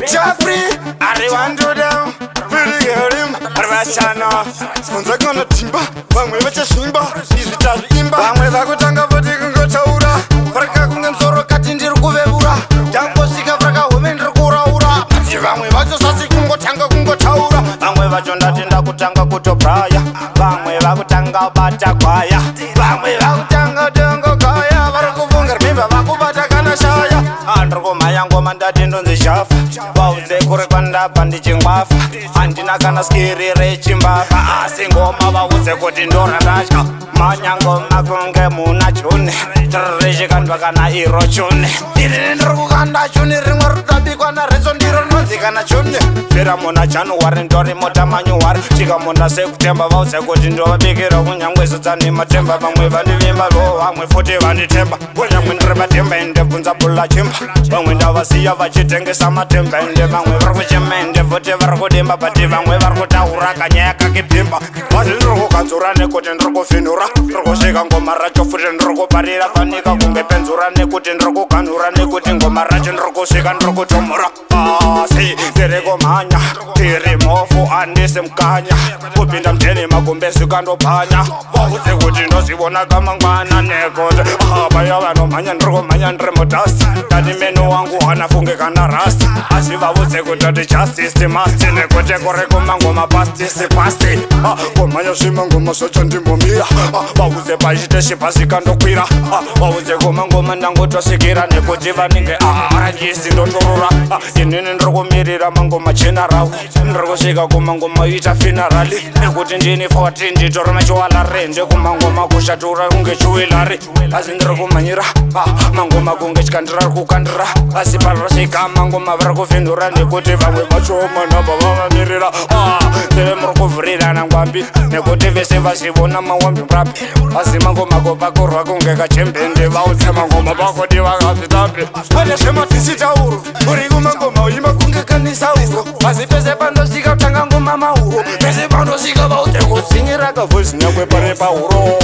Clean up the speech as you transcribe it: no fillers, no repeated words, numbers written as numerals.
Jeffrey ari wandoda virigerim ari vachana kunze kunotimba, vamwe vachazvimba, izvi tazviimba. Vamwe vakutanga futi kungotaura, farika kunge musoro kati ndiri kuvevura. Ndangosvika farika home, ndiri kuraura, but vamwe vacho sasi kungotanga kungotaura. Vamwe vacho ndati ndakutanga kutobraya, vamwe vakutanga bata gwaya, vamwe vakutanga tongogaya. Vari kufunga remember vakubata kana shaya. Ndiri kumhanya ngoma, ndati ndonzi Shafa. Vaudze kuri kwandabva ndichingwafa, handina kana skiri rechimbavha, asi ngoma vaudze kuti ndorandatya. Mhanya ngoma kunge muna June, richikandwa kana iro chune. Ini ndiri kukanda chuni, rimwe ritabikwa naretso, ndiro rinonzi kana chune. Bvira muna January, ndori mota manyuwari, svika muna September, vaudze kuti ndovabikira kunyangwe zodzani matemba. Vamwe vandivimba vo, vamwe futi vanditemba, kunyangwe ndiri matemba. Ende bvunza bhula chimba, vamwe ndavasiya vachitengesa matemba. Ende vamwe vari kuchema, ende futi vari kudemba, but vamwe vari kutaura kanyaya kakipimba. Asi ndiri kukanzura nekuti ndiri kufinhura, ndiri kusvika ngoma racho futi ndiri kuparira, fanika kunge penzura nekuti ndiri kuganhura, nekuti ngoma racho ndiri kusvika ndiri kutomura. Asi ndiri kumhanya, ndiri mofu, handisi mukanya, kupinda muteni magumbezi kandobhanya. Vaudze kuti ndozvivona kamangwana, nekuti vaya vanomhanya, ndiri kumhanya ndiri mudust. Ndati meno wangu hanafunge kana rust, asi vaudze kutoti justice must, nekuti kuri kumangoma pastisi pasti. Kumhanya zvimangoma zvacho ndimbomira. Vaudze pachiteshi pasi kandokwira. Vaudze kumangoma ndangotosvikira, nekuti vanenge arangisi ndotorora. Inini ndiri kumirira mangoma general, ndiri kusvika kumangoma ita funeral, nekuti ndini 14 nditori machiwalare, ndekumangoma kushatura kunge jewellery. Asi ndiri kumhanyira mangoma kunge tyandira kukandira, asi parosvika mangoma vari kuvhindura, nekuti vamwe vacho manhamba vavamirira. Nzeve muri kuvhurirana ngwambi, nekuti vese vazvivona mawambi murapi. Asi mangoma kopakurwa kunge kachembende, vaudze mangoma vakoti vakazvitambi pane zvemavhisitauro. Uri kumangoma uimba kunge kanisauro, asi pese pandosvika kutanga ngoma mauro, pese pandosvika vaudze kutsinyira kavhozi nyangwe pari pauro.